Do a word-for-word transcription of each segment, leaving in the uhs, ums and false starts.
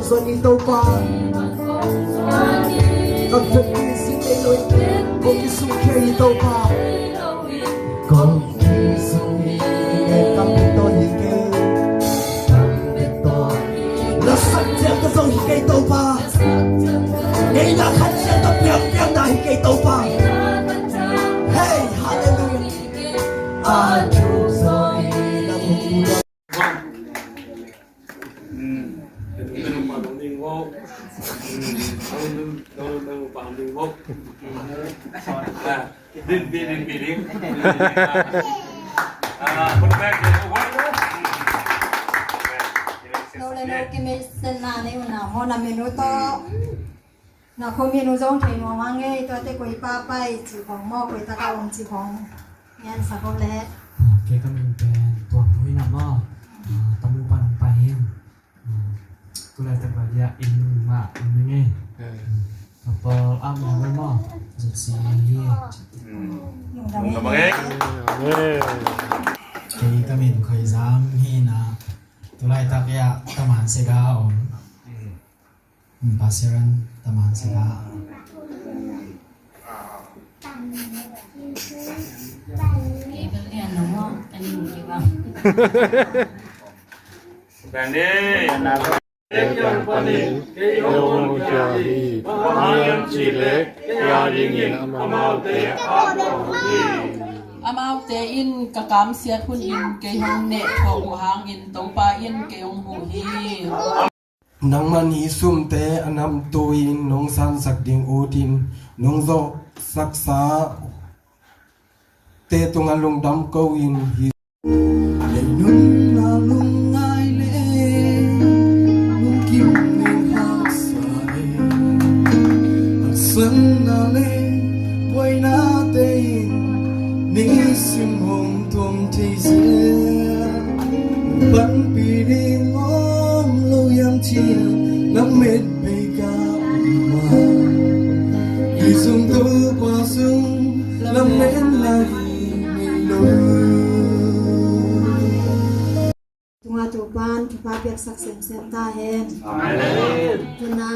Soni Topa. Ka put ni si kei lo. Ko ki su kei Topa. Ko ki su kei ka put to ni kei. La sak jia ka zo hi kei Topa. Nei na khat jia ka piang piang na hi kei Topa. Hey, hallelujah. A tu soni na mu. Lo le lo ki mi sen na ni una ho na menu to. Na kho menu zong thei nuam a ngei, tuate koi pa pai ci khong maw, koi taka om ci khong ngen sa ko le. Kei ka min pen Tuang Hui na maw. Tamu pan pai hin. Tulai tak badia in ma ni ngei. Kapal am na maw. Zipsi hi. Kei ka min Khoi Zam hi na. Tulai tak ya Taman Sega om. Pasiran Taman Sega. Amaute in ka kamsiat hun in kei hong neh thawh uh hangin Topa in kei hong huh hi. Nangman hih sumte a namtu in nong sansak ding utin nong zawhsaksa te tungah lungdam ko in hi. Lei nunna lungngai le lungkim ning haksa le, haksanna le buainate in nisim hong tuam thei zel. Panpih ding om lo hiam ci-a lamet bei ka um a, hi zong Topa sung lametna hi ngei lo. Tungah Topa'n thupha piaksak semsem ta hen. Amen. Tuna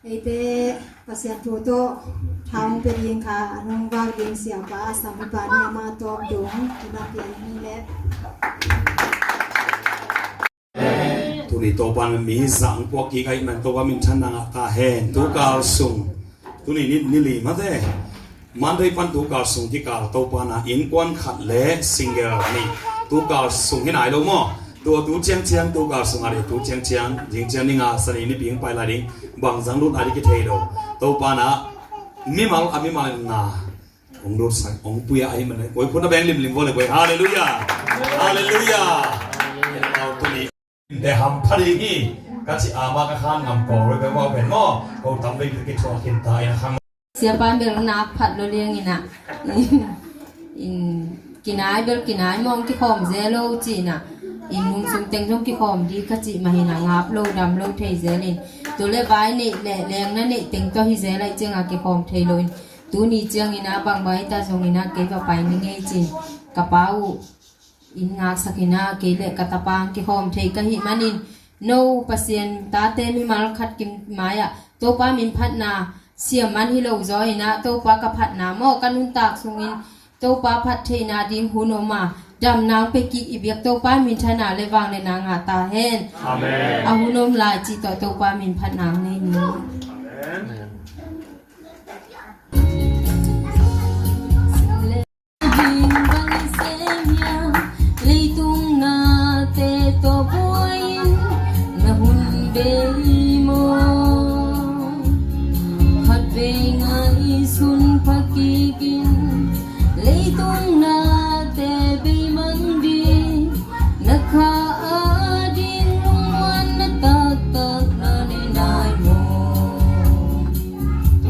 eite Pasian thu tawh tha hong pia ding kha a nung vak ding siapa a sam mipa ni ama tawp dong tuna pia ni le. Tuni Topa'n mi zang puak kik ahih man Topa minthanna ngah ta hen. Tukal sung tuni ni, ni li mate. Monday pan tukal sung kikal Topa na innkuan khat le single ni tukal sung hi nai lo maw? Tua tu ciangciang tukal sung a le tu ciangciang zing ciang ni nga sani ni ping pai lai ding bang zang lut a di kithei lo. Topa na mimal a mimal na hong lut sak hong pui a ahih man le koi khun a beng limlim vo le koi. Halleluiah. Halleluiah. Tuni te hampha ding hi ka ci a ma ka khan ngam ko roi ka mau pen maw ko tam vei ka kithuah khin ta in a khang. Siapa bel nak phat lo liang in a. In kinai bel kinai mong kikhawm zel lo ci in a. In mun sung teng zong kikhawm di ka cih mah in a ngap lo dam lo thei zel in. Tu le vai neih le lengna neih teng tawh hi zel ahih ciang a kikhawm thei lo in. Tuni ciang in a bang bai ta zong in a kei va pai ni ngei ci in. Ka pa uh in ngaksak in a kei le ka tapa kikhawm thei ka hih manin no Pasian tate mimal khat kim mai-ah Topa min phatna siam man hi lo zaw in a Topa ka phatna maw ka nuntak sungin Topa phat theihna ding hun om a damna hong pia kik i biak Topa minthanna le vangliatna ngah ta hen. Amen. A hun om lai cih tawh Topa min phatna hong nei ni. Amen.